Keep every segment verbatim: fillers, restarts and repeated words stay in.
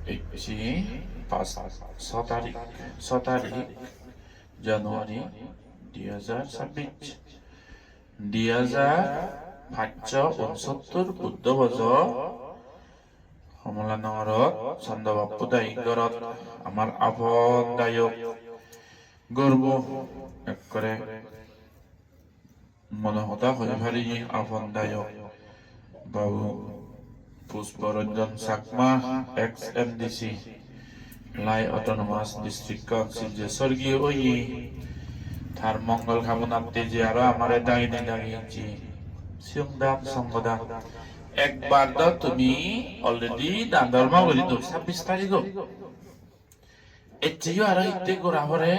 Ecche pas, so tarik, so tarik January dui hajar sabbis, dui hajar pachsho unsottor Buddho bojor, Homolanogorot Chando Bappu dagi gorot amar apon dayok gorbo ekkore. Mone hoda hoi pari apon dayok babu Pushpa Ranjan Chakma, ex M D C, Lai Autonomous District Council, je sorgiyo oye, tar mongol kamonatte je aro amare dagine dagi je siyong dan songo dan. Ekbar do tumi already dan dhormo guri do sabbis tarigo. Eccheyo aro hitte gora pore,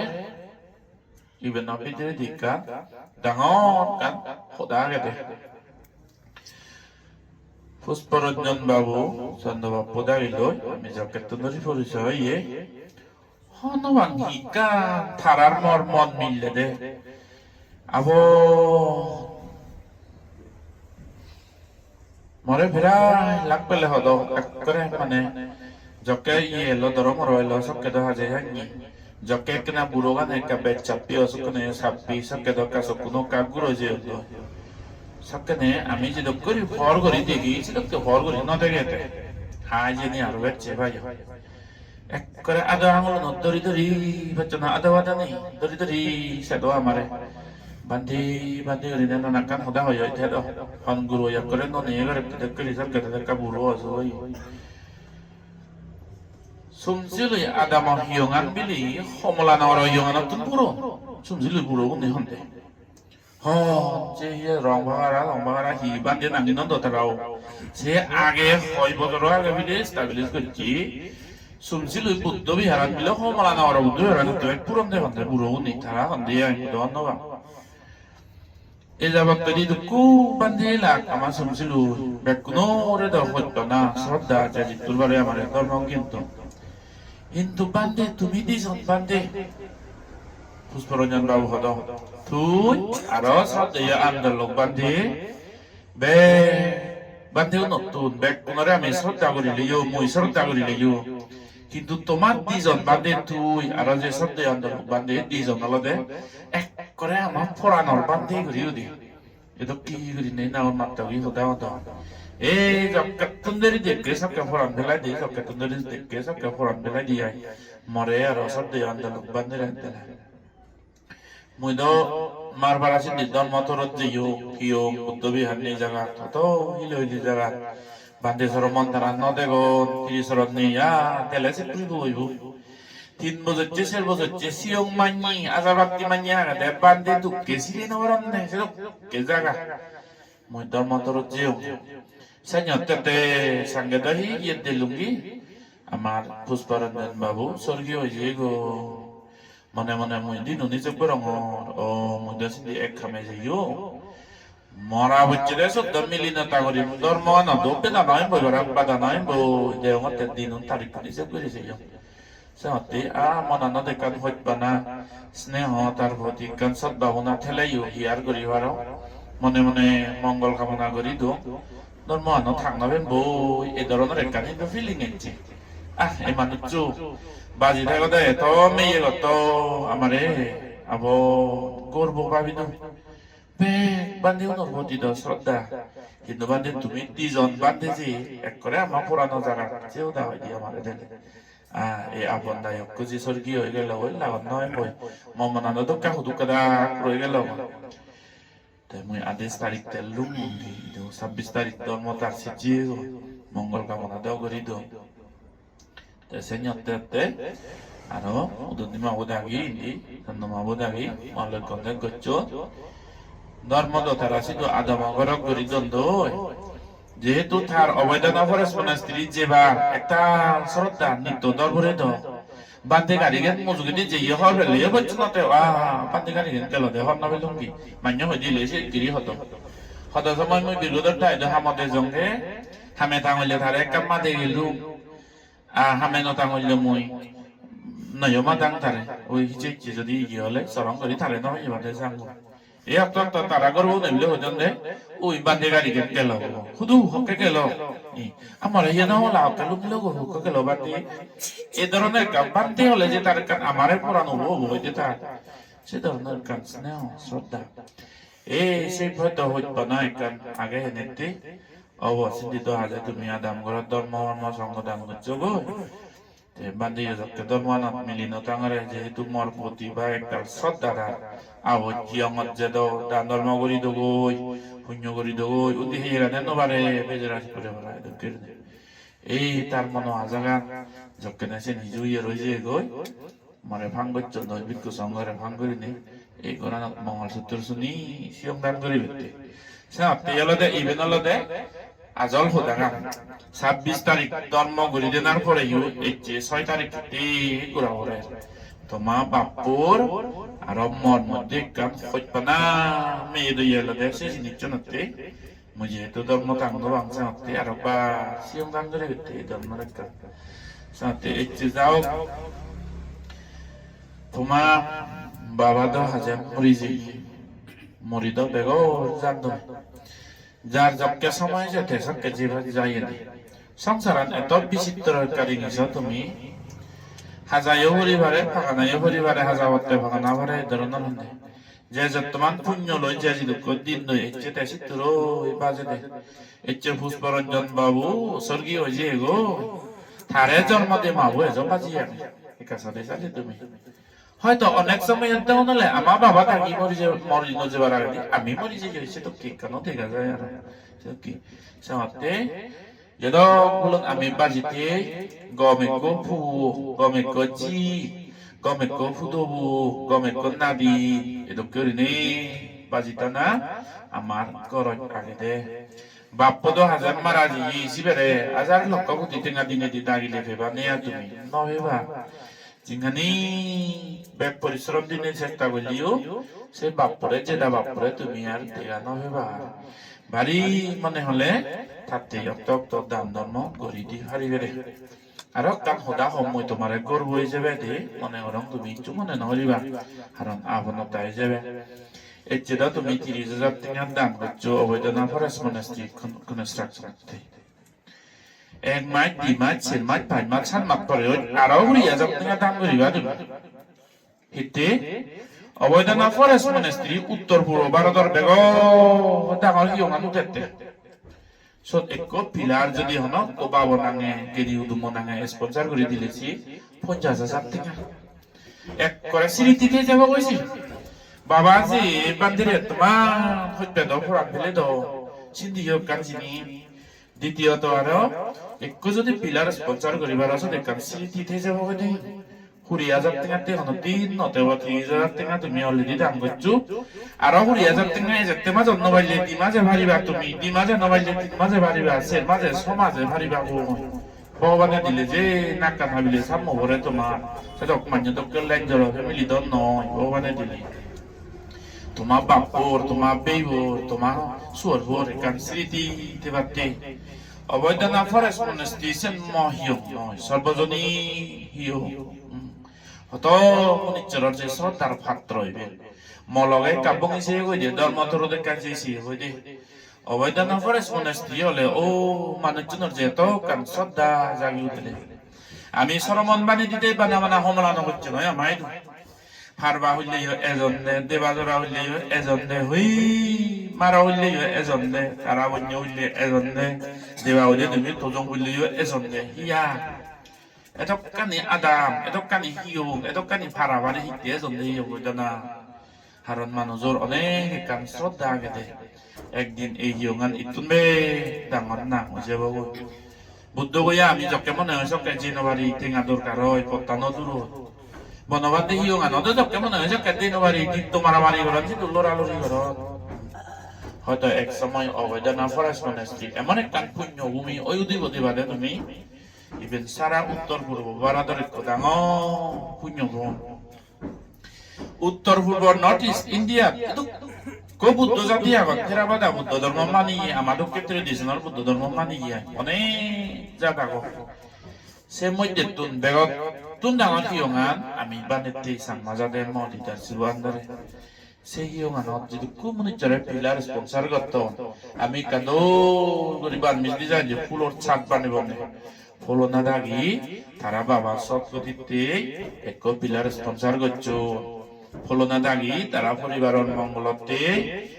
iben o bidiredi ekkan dangor ekkan hoda agede. Pushpa Ranjan babu, Chando Bappu dagi loi ami jokkettun dhuri porisoy oye. Hono bang hi ekkan tarar mor mon mille de. Abo more prai lak pele hodo, ekkore mane jokke iye elo, dhoromoro elo, sokke do haje hanni. Jokke ekkena buro gane ekka bej sappi o, sokkene sappi, sokke do ekka sokkuno ekka guro jeyon do. Sokkene ami jedok guri por guri degi, sedokke por guri no degede. Hai jeni aro bejje payo. Ekkore ado angulunot dori dori, bejjono ado badani dori dori sedo amare. Bhante, bhante gurinei nanakkan hoda hoi hoi thedo. Hon guro ekkore noneye gore, pidok guri sokke ekka buro ojo oye. Sumsilui adamo hiyongan bili Homolanogoro hiyonganottun puro. Sumsilui puro gune honde. Hon, se iye rong bagara, rong bagara hi bhante nangi nodo tarao. Se age hoi bojoro age bile establish gocche. Sumsilui Buddho Viharan bile Homolanogoro Buddho Viharan etto bek puron de honde puro gune, tara honde ai do no ba. E jabottedi dukku bhante elak ama Sumsilui, bekkunore do hojpana, sroddha, je jittur bare amare dhormo ginto. Hintu bhante, tumi dijon bhante, Pushpa Ranjan babu hodo, tui aro sroddheyo andolok bhante, be bhante unottun bekkunore ami sroddha gurileyo, mui sroddha gurileyo. Hintu tomar dijon bhante, tui aro je sroddheyo andolok bhante, dijon olode ekkore ama poranor bhante guri udi. Edokke gurinei na mattogi hoda hodon. Ei jokkettun deri dekke sokke poran pelai di, jokkettun deri dekke sokke poran pelai di ai. More aro sroddheyo andolok bhante re andole. Mui do Marpara sindi Dharma Torot jeyong, hiyong, Buddho Vihar nei jagat, hoto hili hili jagat. Bhante soromon tara no degon, hiri soron nei, ah, dele se puribo oibo. Tin bojocche, ser bojocche, siyong manye, ajarbatti manye agede, bhante dukke sini no paronne, sedokke jaga. Mui Dharma Torot jeyong. Senyotte te sange do hi iyet delungi, amar Pushpa Ranjan babu sorgiyo oye go. Mone mone mui dinun ijeb gorongor, o mui do sindi ek kame jeyong. Mora bocche de sot do mili no tangorim, dhormo ano do beda noi boi, bara bada noi boi, degongotte dinun tarikkun ijeb guri jeyong. Senotte a monanot ekkan hojpana, sneho, tar proti ekkan sot bhabona theleyo hi ar guri paro. Mone mone mongol kamona guri dong. Dhormo ano thak no pem boi, ei dhoronor ekkan hintu feeling ecche. Ah, ei manuccho baji thagede eto meye gotto amare, abo gorbo bhabi dong. Bek bhante unor proti do sroddha. Hintu bhante tumi dijon bhante je ekkore ama purano jagat, se hoda hoide amare dele. Ah, ei apon dayokko je sorgiyo oi gelo, oi lagot noi boi. Mo monano dokka hudukka dak roi gelo. Te mui adais tarik tellung undi, idu sabbis tarik do mo tar sijjeyegoi. Mongol kamona do guri do. Te senyotte otte aro udon dima bo dagi indi, sonnama bo dagi, malloi contact gocchon. Dhormo do tara sidu adamo gorok guri don doi. Jehetu tar oboidana forest monastery jebar ektal sroddha nitto dor pure do. Bhante garigan mujungedi jeye hor peleyo bocchonate, ah, bhante garigan gelode hor no pelungi. Manye hoide ile se giri hodo. Hodo somoi mui Birgodor daido hamot ejonge, hame tangole tare ekka made gelung. Ah, hame no tangole mui noyo madang tare. Oi hicche hicche jodi iye ole, sorong gori tare no hoye bade jangor. Ei okto okto tara gorbo unei bile hoidon de, "Ui bhante gari get gelo, hudu hokke gelo? Ei, amare iye no hola hokke lum logo hokke gelo bhante?" Ei dhoronor ekkan bhante hole je tar ekkan amare poran ubo ubo hoide tar. Se dhoronor ekkan sneho, sroddha. Ei se hoito hojpana ekkan age henette. Obo, sindi do haje tumi adam gorot dhormo hormo songho dan gocchogoi. Te bhante iye jokke dhormoanot mili no tangore, jehetu mor proti ba ektal sroddha dar. Aboj jiyongot jedo dan dhormo guri dogoi, punyo guri dogoi, undi heyegane no bare, bejara pore para edokke gurinei. Ei tar mono ajagan jokkene sen hiju iye roi jeyegoi. More phang gocchon doi, bhikkhu songhore phang gurinei ei goranot Mongol Sutro suni siyong dan guribatte. Senotte olode, iben olode ajol hodagan. Sabbis tarik dhormo guri denar poreyo ecche soi tarik hitte gura pore. Toma bappor aro mor moddhe ekkan hojpana meye doye olode se jinissonotte. Mui jehetu dhormo tang no pang, senotte aro ekbar siyong dan guribatte ei dhormor ekkan. Senotte ecche jaok, toma baba do haje muri jeye, muri do begor jadon. Jar jokke somoy je te sokke jiba jayede. Songsaran eto bichitro ekka jinich, tumi hajayo puri pare, paganayo puri pare, haja potte pagana pare, ei dhoronor honde. Je jottoman punyo loi je jidukko din loi ecche te sitturoi bajede. Ecche Pushparanjan babu sorgiyo oi jeyegoi. Tare jormo de mabu ejo baji age. Ekka sade sade tumi. Hoito onek somoyot degon ole ama baba dagi mori je-, mori no jebar agedi ami mori jeyoi, sedokke ekkano dega jai aro. Sedokke. Senotte jedok bulon ami baji tei gom ekko pu, gom ekko ji, gom ekko pudobu, gom ekko nadi, edokke gurinei baji tana amar goroj agede. Bappo do hajar mara jiye, sibere hajar lokko koti tenga dinei di dagile peba nei ar tumi, no peba. Jinghani bek porishrom dinei chesta golleyo, se bappore, jeda bappore tumi ar dega no peba. Bari mone hole tatte okto okto dan dhormo guri di paribere. Aro ekkan hoda hom mui tomare, gorbo ijebe de mone gorong, tumi hissu mone no goriba, karon aponota ijebe. Ecche do tumi tiris hajar tenga dan goccho Oboidana Forest Monastery con-, construction otte. Ek mas, di mas, ser mas, pach mas, sat mas pore oi aro huri hajar tenga dan guriba tumi. Hitte? Oboidana Forest Monastery uttor purbo Bharodor bego dangor hiyongan utette. Sot ekko pillar jodi hono ekko babo nange, gedi hudumo nange sponsor guri dile si ponchas hajar tenga. Ekkore sriti thei jabo goi si. Baba je bhante re toma hojbe do, poran pele do, sindi yo ekkan jinis. Ditiyoto aro ekko jodi pillar sponsor guribar asot ekkan sriti thei jabo goi de. Huri hajar tengatte hono din no tebo, tiris hajar tenga tumi already dan goccho. Aro huri hajar tenga ejette majot no palle di maje pariba tumi, di maje no palle tin maje pariba, ser maje, so maje pariba goi. Bhogobane dile je nakkan habile sammo pore tomar. Sedok mannyo dokke lenjoro family do noi, Bhogobane dile. Toma bappor, toma beibor, toma suor bor ekkan sriti thebatte. Oboidana Forest Monastery sen mo hiyong noi, Sarbojonin hiyong. Hmm. Hoto munissoror je sroddhar patro iben. Mo loge ekka bongi seye goi de, dhormo torot ekka je seye goi de. Oboidana Forest Monastery ole o manuchunor je etokkan sroddha jagi uttede. Ami soromon bani dide bana bana homla no gocche noi ama idu. Parba hulle yo ejonde, Debajora hulle yo ejonde, hui Maro hulle yo ejonde, Tarabonyo hulle ejonde, Deba hulle tumi Tojong hulle yo ejonde. Hiya? Edokkani adam, edokkani hiyong, edokkani para bari hitte ejonde hiyong goi dana. Haron manujor onek ekkan sroddha agede. Ekdin ei hiyongan ittun bek dangor nang oi jebogoi. Buddho goya ami jokke mone oi sokke jei no pari, tenga dorkar oi, pottano durot. Bonobhante hiyonganot o jokke mone oi sokke jei no pari, ditto maramari goron, sidu loralori goron. Hoito ek somoy Oboidana Forest Monastery emon ekkan punyo bhumi oi udibo debade tumi. Iben sara uttor purbo Bharodor ekko dangor punyo bhumi. Uttor purbo North East India edukko Buddho jati agon, Theravada Buddho dhormo maniye, ama dokke traditional Buddho dhormo maniye, onek jat agon. Se moddhettun begottun dangor hiyongan ami banette Changma jade mo leadership-o under-e. Se hiyonganot jidukku munujjore pillar sponsor gotton, ami ekkan dol guri banmij design je pulor chat banibonge. Pholona dagi tara baba sot goditte ekko pillar sponsor gocchon. Pholona dagi tara poribaror mongolotte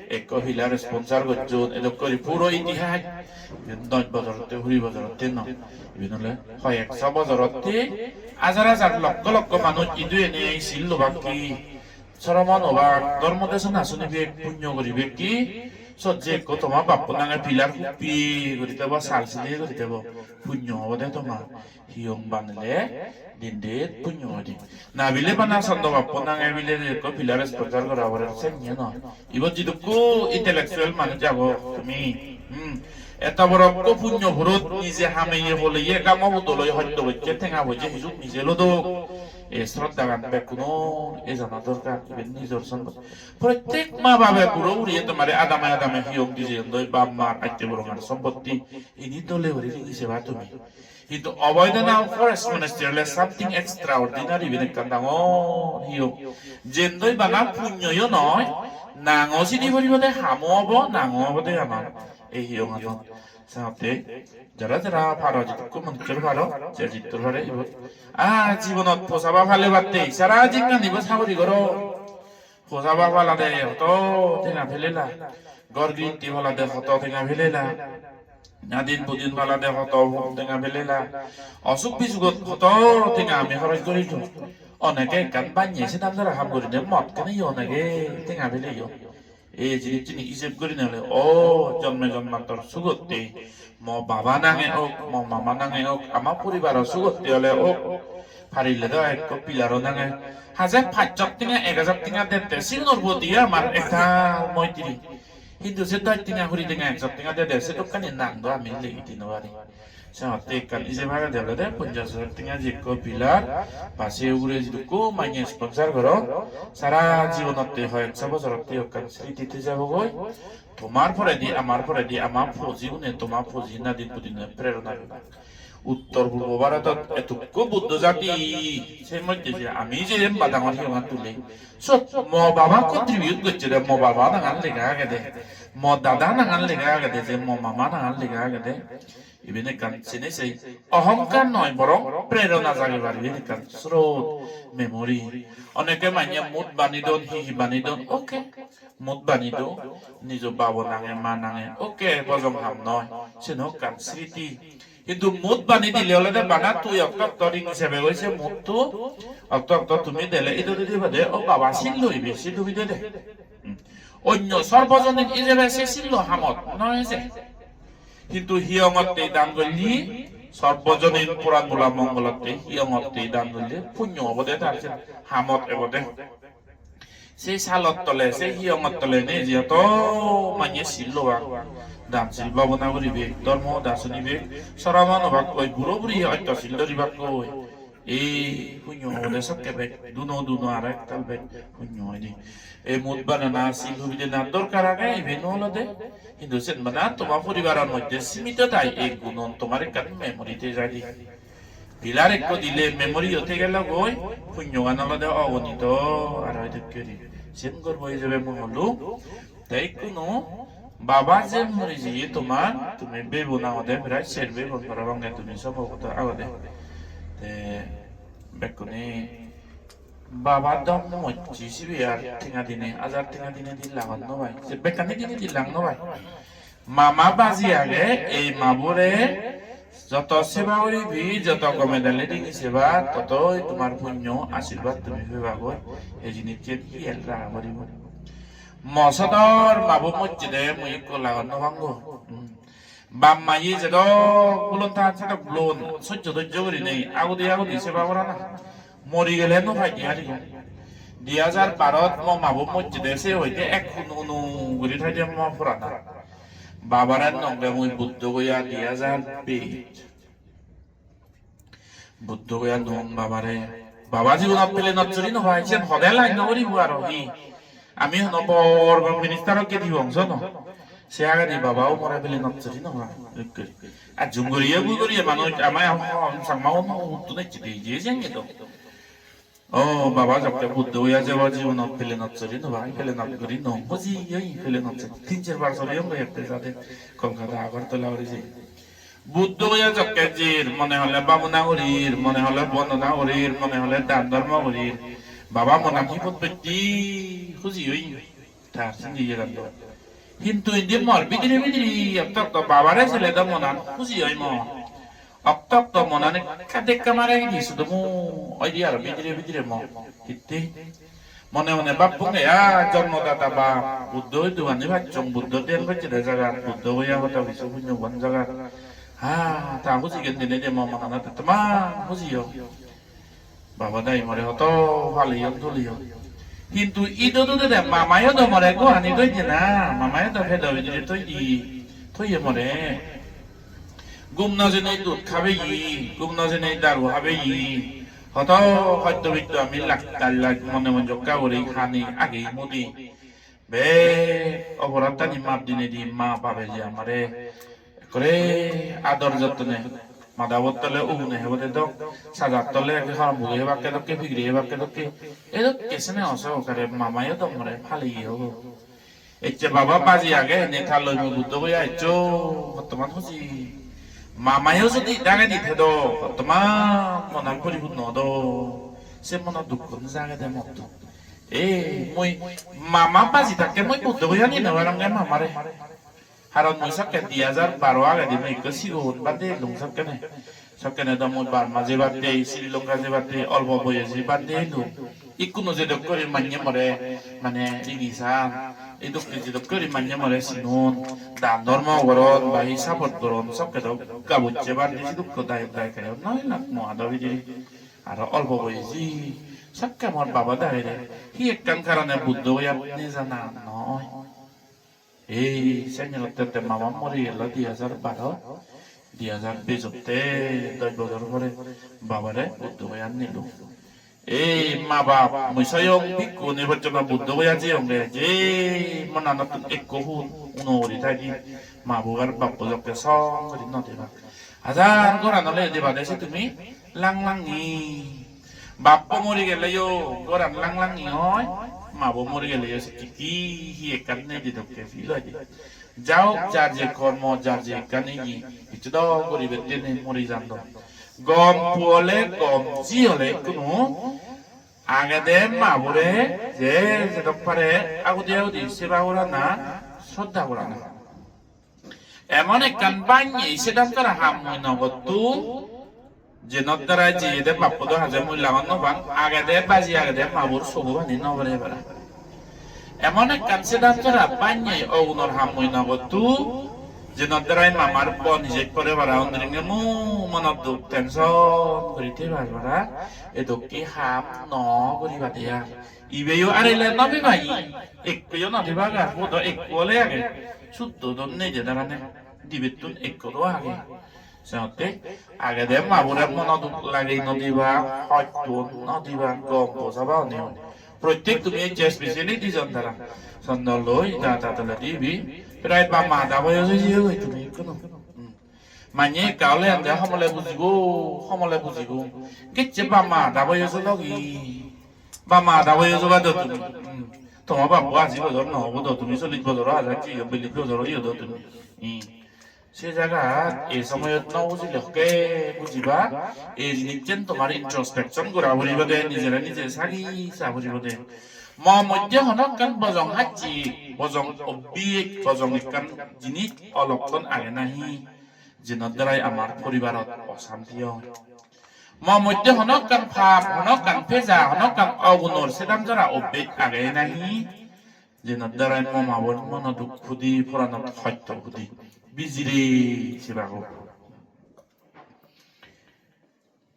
ekko pillar sponsor gocchon. Edok guri puro itihas. Iben dosh bojorotte, huri bojorotte no. Iben ole hoyekso bojorotte hajar hajar lokkho lokkho manuj idu ene sil lobak ki. Soromon obak, dhormo desona sunibek, punyo guribek ki, sot je ekko toma bappo nange pillar huppi guri debo, sal sili guri debo, punyo obode toma, hiyong banele dindit punyo odi. Na bile bana sondo bappo nange bile je ekko pillar sponsor gora pore, sen ye noi. Ibot jidukku intellectual manuj ago tumi, hmm, eto boro ekko punyo purot nije hameye holeye gamo hudoloi hosto gocche, tenga poije hisuk nije lodok. Ei sroddhagan bekkunor ejana dorkar, iben nijor sompotti. Prottek ma babe buro buriye tomare adame adame hiyong di jeyondoi, bap mar atte borongar sompotti. Ini dole guri rini seba tumi. Hintu Abhayodhana Forest Monastery ole something extraordinary, iben ekkan dangor hiyong. Jendoi bana punyoyo noi, nango sini poribode, hamo obo, nango obode amar ei hiyonganot. Senotte jara jara paro, jidukku monujjor paro, je jiddur pare ibot. Ah, jibonot posaba pale batte, sara jinghanibo sagori goro. Posaba palade hoto tenga pelela, ghor girinti palade hoto tenga pelela, nadin pudin palade hoto tenga pelela, osuk bisugot hoto tenga ami horoj gorido. Onege ekkan banye sedan dara ham gurine mot kene yo onege tenga peleyo. Ei jinisani ijeb gurinei ole, o, jonme jonmantor sugotte, mo baba nange ok, mo mama nange ok, ama poribaro sugotte ole ok, parile do ekko pillar-o nange. Haje pachsot tenga, ek hajar tenga dette, sigunor proti amar ektal moitri. Hintu se dosh tenga, huri tenga, ekso tenga dede, se dokkani nang do ami legi di no pari. Senotte ekkan ijeb agede olode ponjash hajar tenga je ekko pillar, ba se ugure jidukku manye sponsor goron, sara jibonotte hoyekso bojorotte ekkan sriti thei jabogoi. Tomar poredi, amar poredi, ama pojigune, toma poji nadin pudine prerona pebak. Uttor Purbo Bharotot etukko Buddho jati, se moddhe je ami je emba dangor hiyongan tule, sot mo baba contribute gocche de, mo baba nangan lega agede, mo dada nangan lega agede, je mo mama nangan lega agede. Iben ekkan sini sei ohongkar noi, borong prerona jagebar iben ekkan srot, memory. Oneke manye mut bani don, hi hi bani don, okay, mut bani don, nijo babo nange, ma nange, okay, bojong ham noi, siyen ekkan sriti. Hintu mut bani dile olode bana tui okto okto ring sebe goi se mutto, okto okto tumi dele idu didi bade, o baba sil loibe, sil loibe de. Hmm. Onyo sorbojonin ijebe se sillo hamot noi je. Hintu hiyongotte dan golle, sorbojonin poranbola mongolotte hiyongotte dan golle, punyo obode tar se hamot ebode. Se salot tole, se hiyongot tole ne je to manye sil lobak, dan sil bhabona guribek, dhormo hoda sunibek, soromon obak koi, buro buri otto sil dhoribak koi. Ei punyo obode sokke bej, duno duno aro ektal bej punyo oide. Ei mut banana, sil hubi dena dorkar age, iben olode. Hintu sen bana toma poribaror moddhe simito tai ei gunon tomar ekkan memory te jai de. Pillar ekko dile memory o te gelo goi, punyogan olode ogonito aro edokke guri. Sen gorbo ijebe mui holung. Te ikkunu baba je muri jiye tomar, tumi bebun agode, prai ser bebun parapang ge tumi sobogoto agode. Te bekkune baba dom mocche sibe ar tenga dine, hajar tenga dine di lagot no pai. Se bekkani dine di lag no pai. Mama baji age, ei mabure joto seba guribi, joto gome dale rini seba, totoi tomar punyo, ashirbad tumi pebagoi. Ei jinissen hiyal raga poribo. Mo sodor mabo mocche de, mui ekko lagot no pango. Hmm. Bap maye jedok bulon tan sedok bulon, sojjo dojjo gurinei agudi agudi seba gorana. Mori gele no pai de aribo. Di hajar barot mo mabo mocche de, se hoide ek hun unu guri thai de mo porana. Babare nonge mui Buddho Goya di hajar bej. Buddho Goya nung babare. Baba jibonot plane-ot churi no pai, siyen hode line no guribo aro hi. Ami hono bor bor minister okke di bongso no. Se agedi baba o more plane-ot churi no pai. Ar jum guriye gui guriye manuj, ama hom Changma un uttun ecche de je jenge do. O baba, jokke Buddho Goya jebo jibonot plane-ot sori no pai, plane-ot guri no huji oi, plane-ot sori tin ser bar sori ong ekte jade Kolkata, Agartala guri je. Buddho Goya jokke jer, mone hole babona gurir, mone hole bondona gurir, mone hole dan dhormo gurir. Baba monan hi pottotti huji oi. Tar sindi iyegan do. Hintu indi mor bidire bidire okto okto babare sele do monan huji oi mo. Okto okto monan ekka dekka mare gidi sudumu oidi aro bidire bidire mo. Hitte? Mone mone bappunge, "Ah, jonmodata bap, Buddho idu ani pacchong, Buddho dhyan gocchede jagat, Buddho Goya hoto kisu punyo bon jagat. Ha, ta huji gendine de mo monanot, toman huji o." Baba dai more hoto paleyon tuleyon. Hintu ido dude de mamayo do more guani doi de na, mamayo do pedo bidire toi di, toye more. Gum no jenei dud habeyi, gum no jenei daru habeyi. Hoto hoddo biddo ami lak tal lak mone monjokka guri hani agey mudi. Bek oporattani map dinei di ma babe je amare ekkore ador jottone, madabot tole ugune hebode dok, sajat tole eke horombuge hebakke dokke, pigiri hebakke dokke, edokke sene oso okare mamayo do more paleye obo. Ecche baba baji age henne ta loi mui Buddho Goya eccho, hottoman huji. Mamayo jodi dagedi thedo, hottoman monan poripunno odo. Se mono dukkan jagede motto. E, mui mama baji thakke mui Buddho Goya ni no parongge mamare. Haron mui sokke di hajar baro agedi mui ekko sigon bhante elung sokkene. Sokkene do mui Burma jebatte, Sri Lanka jebatte, olpo boyosi bhante elung. Ikkunu jedok guri manye more, mane, rigi san, idokke jedok guri manye more sinon, dan dhormo goron, ba hi support goron, sokke do gabucche bhante sidukko dayok dayika yo noi lak mo ado bidire. Aro olpo boyosi, sokke mor baba dagire, hi ekkan karone Buddho Goyat nejana noi. Ei, sengel otte te mama mori gelo di hajar baro, di hajar bijotte dosh bojor pore babare Buddho Goyan nilo. Ei, ma bap, mui soyong bhikkhu ni pojjonto Buddho Goya jeyonge, je monanottun ekko hun uno guri thai di, ma bo ar bappo jokke song guri no debak. Hajar goran ole debade se tumi lang langi. Bappo mori geleyo goran lang langi oi, mabo mori geleyo sekke hi hi ekkan nei de dokke feel oi de. Jaok, jar je kormo, jar je ekkan ye, hissu do guribatte nei, mori jan do. Gom pu ole, gom ji ole ikkunu agede mabore je jedok pare agudi agudi seba gorana, sroddha gorana. Emon ekkan banney sedan tara ham mui nw gottum, jenot darai jiyede bappudo haje mui lagon nw pang, agede baji agede mabur sogo pani nw pore para. Emon ekkan sedan tara banney ogunor ham mui nw gottum, jenot darai mamar bon ijej pore para, ondiringe mu monot duk tension guri thebar para, edokke ham nw guribade ar. Ibeyo arile nw pebaye, ekkoyo nw thebak ar, hudo ekko ole age, suddo don nei je darane, dibettun ekko do age. Senotte agede mabure mono duk lagei nw diba, hosto nw diba, gom posaba oneyo. Prottek tumi ecche specially dijon tara. Sondor loi da da toledi ibe. Prai ba ma da boyos oye goi tumi ikkunu. Hmm. Manye ekka ole ande homole bujibo, homole bujibo. Gecche ba ma da boyos ologi. Ba ma da boyos oba do tumi. Hmm. Toma bappo aji bojor no obo do tumi, chollish bojor o hajar jiyo, biyallish bojor o iyo do tumi. Hmm. Se jagat ei somoyot no bujile hokke bujiba, ei jinissen tomar introspection gora puribo de, nijere nije sagi sa puribo de. Mo moddhe hono ekkan bojong hacchi, bojong obbij, bojong ekkan jinis olokkon age nahi, jenot darai amar poribarot osanti oi. Mo moddhe hono ekkan pap, hono ekkan peja, hono ekkan ogunor sedam jora obbej age nahi, jenot darai mo mabor mono duk hudi, poranot hosto hudi. Bijire sebago.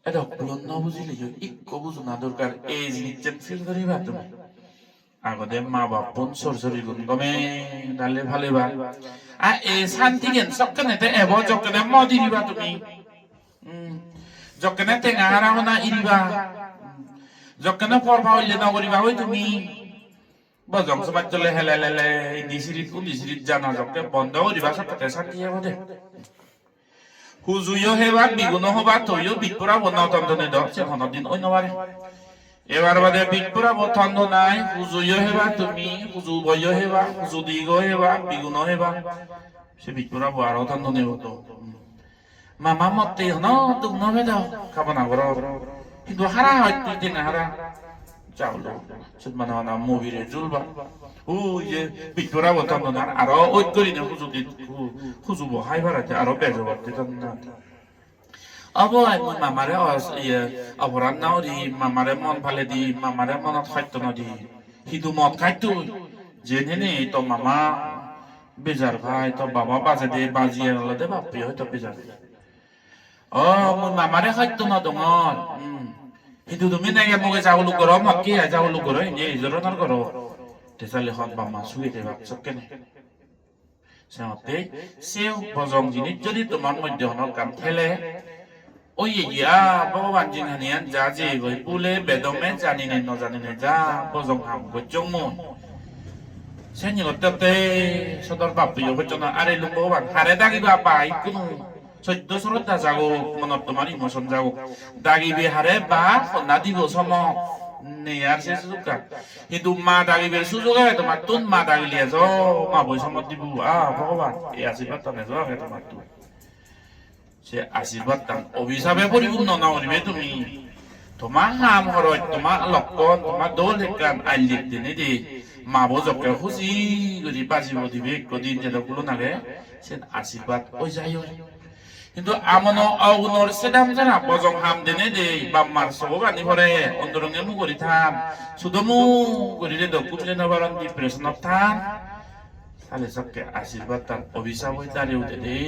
Edok pulon no bujileyo, ikko bujona dorkar, ei jinissen feel guriba tumi. Agode ma bappun sor sorigun gome dale paliba. A ei santigen sokkene te ebo jokkene mo diriba tumi. Hmm. Jokkene tenga hara hona iriba. Hmm. Jokkene por paolle no guriba oi tumi. Bojong sobat jole hele hele indi sirit undi sirit jana jokke bondo guriba sokkete santi ebode. Hujuyo heba, biguno hoba, toyo bitpurabo no ton toni do, sen hono din oi no pare. Ebar bade bijpurabo ton do nai, hujuyo heba tumi, hujuboyo heba, hujudigo heba, biguno heba. Se bijpurabo aro ton do nebo to. Mama motte hono duk no pedo, kabona goro. Hintu hara hoj tui tenga hara. Jaulo, sut mana mana mobire julba. O iye, bijpurabo ton do nai, aro oi gurine hujudi, hu-, hujubo hai parate, aro bejo batte ton do nai. Obo ai mui mamare os-, iye, oboran na uri, mamare mon pale di, mamare monot hosto no di. Hidu mot khai tui? Jen hene to mama bejar pai, to baba bajede, bajiye olode bappi hoito bejar. O, mui mamare hosto no dongor. Hmm. Hidu tumi nege muge jaguluk goro, mot ki ai jaguluk goro, indi ei joronor goro. Te sale hon bamma sugi debak sokkene. Senotte se bojong jinis jodi tomar moddhe hono ekkan thele, oye ya Bhogoban jinghaniyan ja jeyegoi, bhule bedome janine no janine ja bojong ham gojjong mui. Seni gotte gotte sodor bappeyo gojjono, are lung Bhogoban, hare dagiba bai ikkunu soddo sroddha jagok, monot tomar emotion jagok. Dagibe hare ba honna dibo somo nei ar se sujukkan. Hintu ma dagibar sujog age tomattun, ma dagile ejo, ma boi somot dibo, ah, Bhogoban, ei asirbattan ejo age tomattun. Se asirbattan obisabe poripunno no guribe tumi. Toma ham horoj, toma lokkon, toma dol ekkan aillik dinei de, ma bo jokke huji guri bajibo dibe ekko din, jedok gulun age, sen asirbat oi jai oi. Hintu amono ogunor sedam jara bojong ham dene de, bap mar sogo bani pore, ondoronge mu guri than, sudomu guri redok gum jei no paron, depression-ot than. Sale sokke asirbattan obisap oi dari ude de.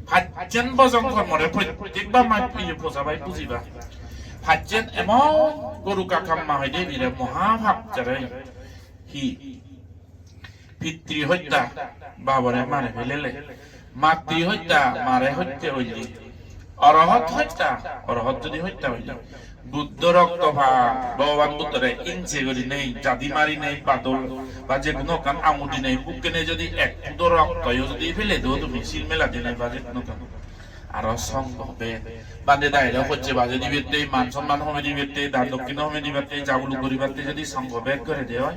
Pacchen bojong kormore prottek bap ma iye poja bai bujiba. Pacchen emon goru kakamma hoide bire moha pap jare. Hi? Pitri hotta, babore mare felele. Matri hotta, mare hotte oile. Orohot hotta, orohot jodi hotta oile. Buddho roktopat, Bhogoban Buddhore inje gurinei, jadi marinei, badol, ba je hono ekkan angul dinei, bukkene jodi ek pudo roktoyo jodi fele do tumi, sil mela dinei ba je hono ekkan. Aro songho bed. Bhante daire hojje baje dibatte, man somman home dibatte, dan dokkina home dibatte, jaguluk guribatte jodi songho bed gore de oi,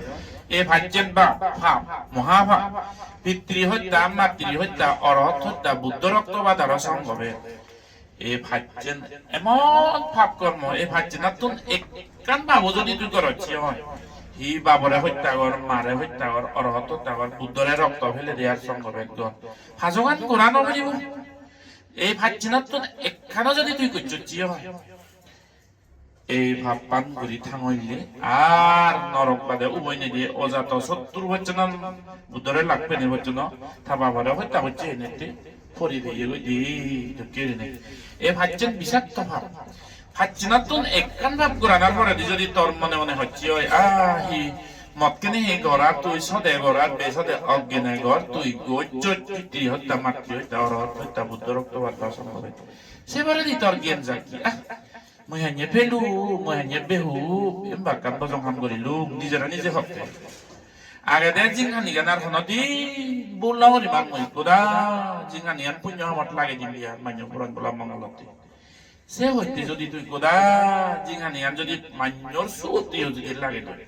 e pacchen ba pap, moha pap. Pitri hotta, matri hotta, orohot hotta, Buddho roktopat aro songho bed. E pacchen emon pap kormo, e pacchenattun ekkan babo jodi tui gorocche oi, hi babore hotta gor, mare hotta gor, orohot hotta gor, Buddhore rokto fele de ar songho bed gor. Pajogan gora no poribo. Ei pacchenattun ekkano jodi tui gocchocchi oi, ei pappan guri thangoille ar norok bade uboi nei de, ojato sottur bocchonan Buddhore lak pene bocchono ta babore hotta gocche henette pori peye goi de dokke gurinei. Ei pacchen bisakto pap. Pacchenattun ekkan pap goranar poredi jodi tor mone mone hocche oi, ah, hi mot kene hi gor ar tui sode gor ar besode oggene gor, tui goj joj, pitri hotta, matri hotta, orohot hotta, Buddho roktopat ba songho bed. Se poredi tor gyan jagi, ah, mui hanye pelu, mui hanye behu, em bakkan bojong ham gorilung, nijore nije hotte. Agede jinghanigan ar honodin bul no guribar mui, goda jinghanigan punyo hamot lagei dim biya, manyo puran bola mongolotte. Se hoite jodi tui goda jinghaniyan jodi manyor sugotte jodi lage de,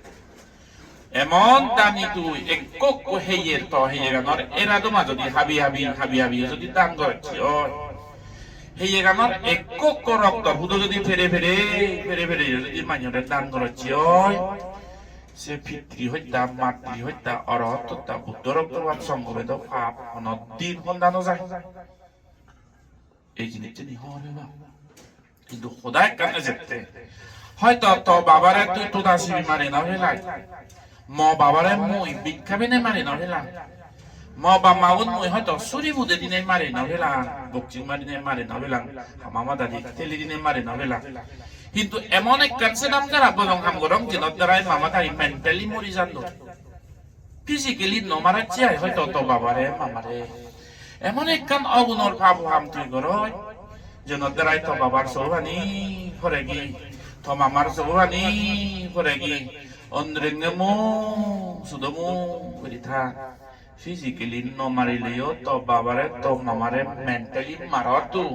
emon dani tui ekko ekko heyer, to heyeganor era doma jodi habi habi, habi habi jodi dan gorocche oi, heyeganor ekko ekko roktor hudo jodi pere pere, pere pere jodi manjore dan gorocche oi, se pitri hotta, matri hotta, orohot hotta, Buddho roktopat, songho bedo pap honodin honda no jai. Ei jinissani hobor peba. Hintu hoda ekkan ejette. Hoito to babare tui tuda sibi mari no pelai. Mo babare mui bikka bine mari no pelang. Mo bap magun mui hoito suri bude dine mari no pelang. Boxing mari dine mari no pelang. Hama mada di teli dine mari no pelang. Hintu emon ekkan sedam jara bojong ham gorong, jinot darai mama dari mentally mori jandoi. Physically no maracche ai hoito to babare, mamare. Emon ekkan ogunor pap ham tui goroj, jenot darai to babar sogani poregi, to mamar sogani poregi, onrenge mu sudomu guri tha. Physically no marileyo to babare, to mamare mentally maror tu.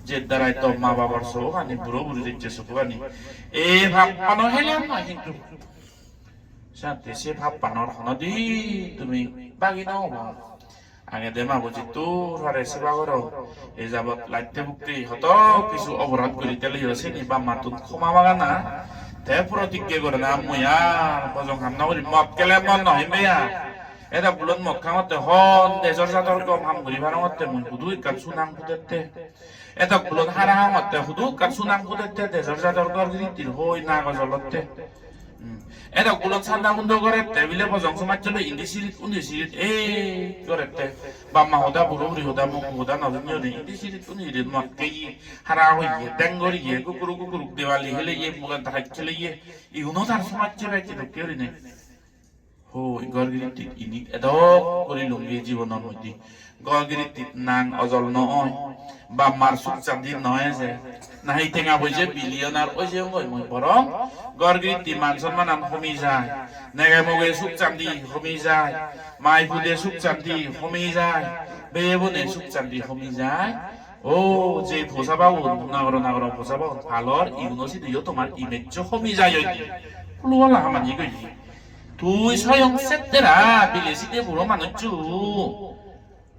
Je darai to ma babor sogani, buro buri ricche sogani. E pappano helan noi hintu. Sante se pappanor hono din tumi bagi no obo. Agede mabo jittur pare seba goro. E jabot latte bukti hoto kisu oborot guri teleyo sini bammattun khoma magana. Te protigge gorana mui ar bojong ham no guri, mot gele mon no himbe ar. Edok bulon mot khamotte hon dejor jador gom ham guri parongotte mui hudu ekkan sunang pudette. Edok bulon hara hongotte hudu ekkan sunang pudette dejor jador gor girittir hoi nagoj olotte. Hmm. Edok bulon sanda hundo gorette bile bojong somajjoloi indi sirit undi sirit ei gorette. Bamma hoda buro buri hoda mokku hoda no juni juni indi sirit undi sirit mot kheye hara hoye deng goriye guguruk guguruk debali heleye mugan taraj heleye iguno tar somajje bej dokke gurinei. Hoi, gor girittit ini edok guri lungi jibonor moddhe. Gor girittit nang ojol no oi. Bap mar suk santi no eje. Nahi tenga poije billionaire oi jeyongoi mui borong. Gor giritti man sonmanan homi jai. Nege moge suk santi homi jai. Mai pude suk santi homi jai. Beye bone suk santi homi jai. O je posabaun, nagoro nagoro posabaun, palor, iguno sidiyo tomar image-o homi jai oi. Huluwala hamani goi. Tui soyong settera bile side buro manucchu.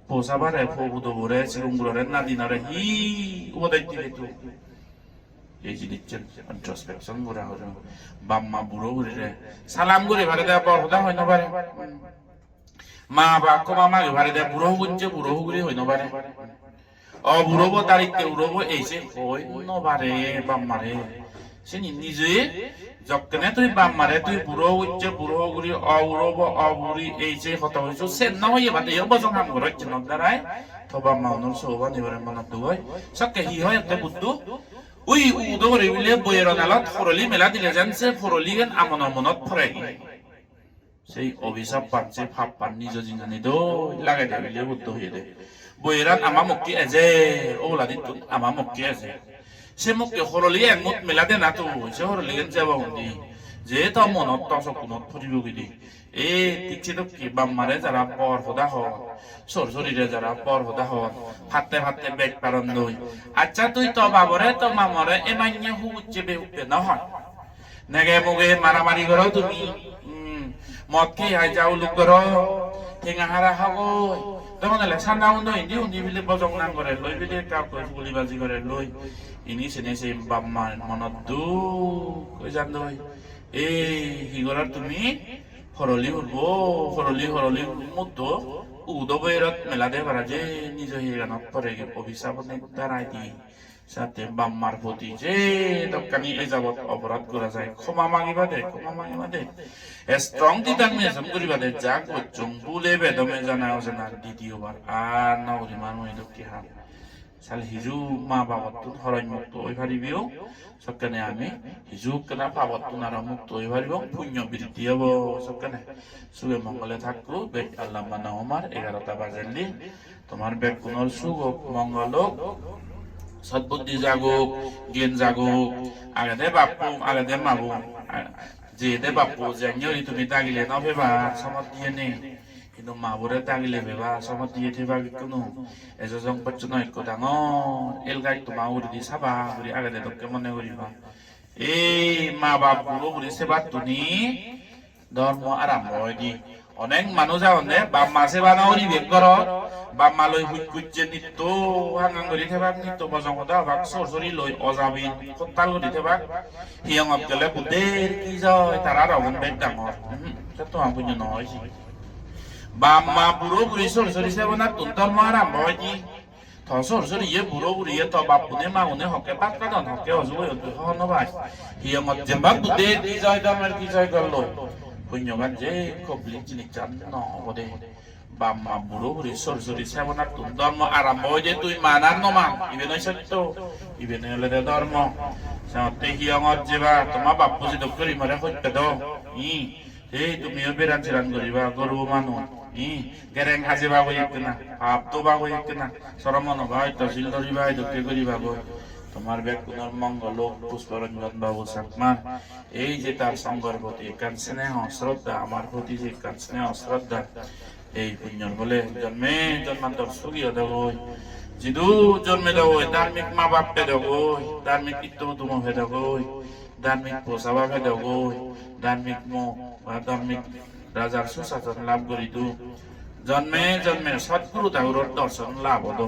Posabare, po pudobore, sigon gurore, nadinore hi ubodes dibe tui? Ei jinissan introspection gora horo. Bap ma buro gurire salam guri pare de, bor hoda hoi no pare. Ma bap khoma magi pare de, buro hugujje buro huguri hoi no pare. O buro bo daritte uro bo eise hoi no pare bap mare. Sini nije jokkene tui bap mare tui buro hugujje buro huguri o uro bo o buri eise hoto hoisu sen no hoye bade yo bojong ham goro icche no darai. To bap ma unor so bani bare monot dugoi. Sokke hi hoy ette Buddho? Ui udo guri bile boyero nalot horoli mela dile jen se horoligen amon amonot poregi. Sei obisappan, sei pappan nijo jinghani doi lagede bile Buddho hoyede. Boyeran ama mokke ejer, oboladittun ama mokke ejer. Se mokke horoli ek mut mela dena tui, se horoligen jebo hundi? Je to monot to sokkunot poribo gidi. E, tik sedokke bap mare jara bor hoda hon, sor sorire jara bor hoda hon, patte patte bej parondoi. Accha, tui to babore, to mamore emanye hubucche behuppe no hon. Nege muge maramari goro tumi, hmm, mot khei hai jauluk goro, tenga hara hagoi. Tokon ole sanda undo indi undi bile bojong nang gore loi, bile ekka ekka gulibaji gore loi. Ini sene se bap ma monot duk oi jandoi. Ei, hi gorar tumi? Horoli hurbo, horoli, horoli mutto, udo boyerot mela de para je nijo higanot poregi obisabone darai di. Sate bap mar poti je dokkani e jabot oporad gora jai, khoma magibade, khoma magibade. Strong determination guribade, ja gocchong, bhule bedome jana ojana, ditiyo bar ar no gurim ar mui dokke ham. Sale hiju ma babottun horoj mukto oi paribiyo, sokkene ami hiju ekkena pabottun aro mukto oi paribong, punyo briddhi obo sokkene. Suge mongole thakko, bej ar lamba no homar, egarota bajelli. Tomar bekkunor suk ok, mongol ok, sotbuddhi jagok, gyan jagok, agede bappo, agede mabo, a-, jeyede bappo, janye guri tumi dagile no peba, somot diye nei. Hintu mabore dagile beba, somot diye theba bekkune. Ejo jong pocchono ekko dangor el gaj toma uguredi saba guri agede dokke mone guriba. Ei ma bap buro guri sebattuni dhormo arambo oide. Onek manuj agonde bap ma seba no guri bek gorot, bap ma loi huj huj je nitto hang hang guri thebak, nitto bojong hoda hobak, sor sori loi ojabin hottal guri thebak. Hiyongot gele Buddher ki joy, tara rogun bej dangor. Hmm, se to am punyo no oise. Bap ma buro buri sor sori sebonattun dhormo arambo oide. To sor soriye buro buriye to bappune magune hokke bhat hadon, hokke ojug oyon tui hobor no pai. Hiyongot jemba Buddher ki joy, dhormer ki joy gollo. Punyogan je complete jinissan no obode. Bap ma buro buri sor sori sebonattun dhormo arambo oide, tui man ar no man, iben oi sotto, iben olode dhormo. Senotte hiyongot jeba, toma bappo sidok guri more hoj pedo. Hi? Ei tumiyo beran seran guriba, gorubo manuj. Hi? Gereng hajeba goi ekkena, pap doba goi ekkena, soromo noba, oitto sil doriba, edokke guriba goi. Tomar bekkunor mongol ok, Pushparanjan Babu Chakmar. Ei je tar songhor proti ekkan sneho, shraddha, amar proti je ekkan sneho, shraddha, ei punyor bole jonme jonmantor sugi odogoi. Jidu jonme dogoi, dharmik ma bap pedogoi, dharmik itto udumo pedogoi, dharmik posaba pedogoi, dharmik mo ba dharmik rajar susason lab guridu. Jonme jonme Sadguru Thaguror dorson lab odo,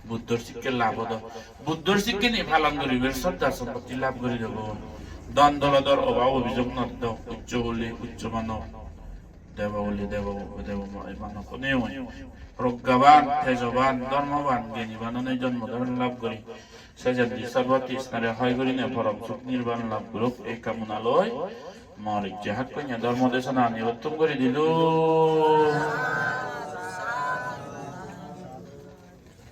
Buddhor sikke lab odo. Buddhor sikkeni palon guribar sroddha sompotti lab guridogo. Dhon dolodor obab obijog noddo, uccho boli, uccho manob, debo boli, debo, debo manob onei. Proggaban, tejoban, dhormoban, gyaniban onei jonmo dhoron lab guri. Sejendi sorbo trishnare hoi gurine porom suk nirban lab guruk, ei kamona loi mor ijje hakkonye dhormo desona ani uttom guri dilung.